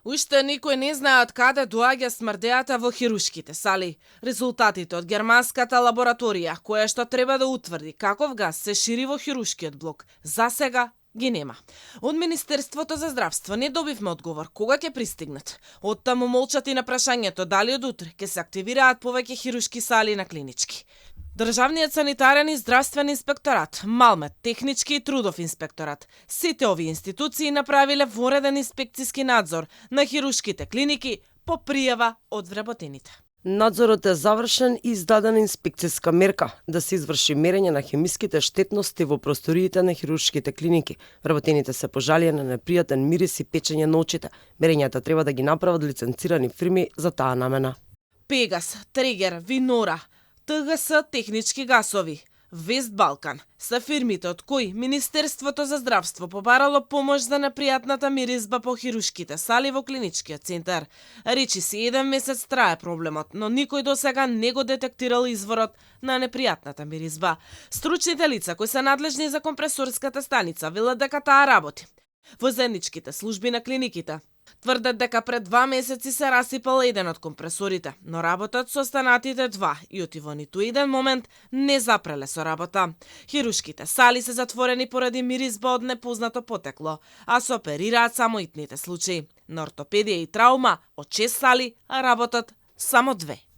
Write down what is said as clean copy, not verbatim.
Уште никој не знае од каде доаѓа смрдеата во хирушките сали. Резултатите од германската лабораторија, која што треба да утврди каков газ се шири во хирушкиот блок, за сега ги нема. Од Министерството за здравство не добивме одговор кога ќе пристигнат. Оттаму молчат и на прашањето дали од утре ќе се активираат повеќе хирушки сали на клинички. Државниот санитарен и здравствен инспекторат, Малмет, технички и трудов инспекторат, сите овие институции направиле вореден инспекциски надзор на хирушките клиники по пријава од вработените. Надзорот е завршен и издадена инспекцијска мерка да се изврши мерење на хемиските штетности во просториите на хируршките клиники. Вработените се пожалија на непријатен мирис и печење на очите. Мерењата треба да ги направат лиценцирани фирми за таа намена. Пегас, Трегер, Винора, ТГС Технички гасови, Вест Балкан се фирмите од кои Министерството за здравство побарало помош за непријатната миризба по хирушките сали во клиничкиот центар. Речи се 1 месец трае проблемот, но никој до сега не го детектирал изворот на непријатната миризба. Стручните лица кои се надлежни за компресорската станица велат дека таа работи. Во заедничките служби на клиниките тврдат дека пред 2 месеци се расипал еден од компресорите, но работат со останатите 2 и оти во ниту еден момент не запреле со работа. Хирушките сали се затворени поради миризба од непознато потекло, а се оперираат само итните случаи. На ортопедија и траума од 6 сали работат само 2.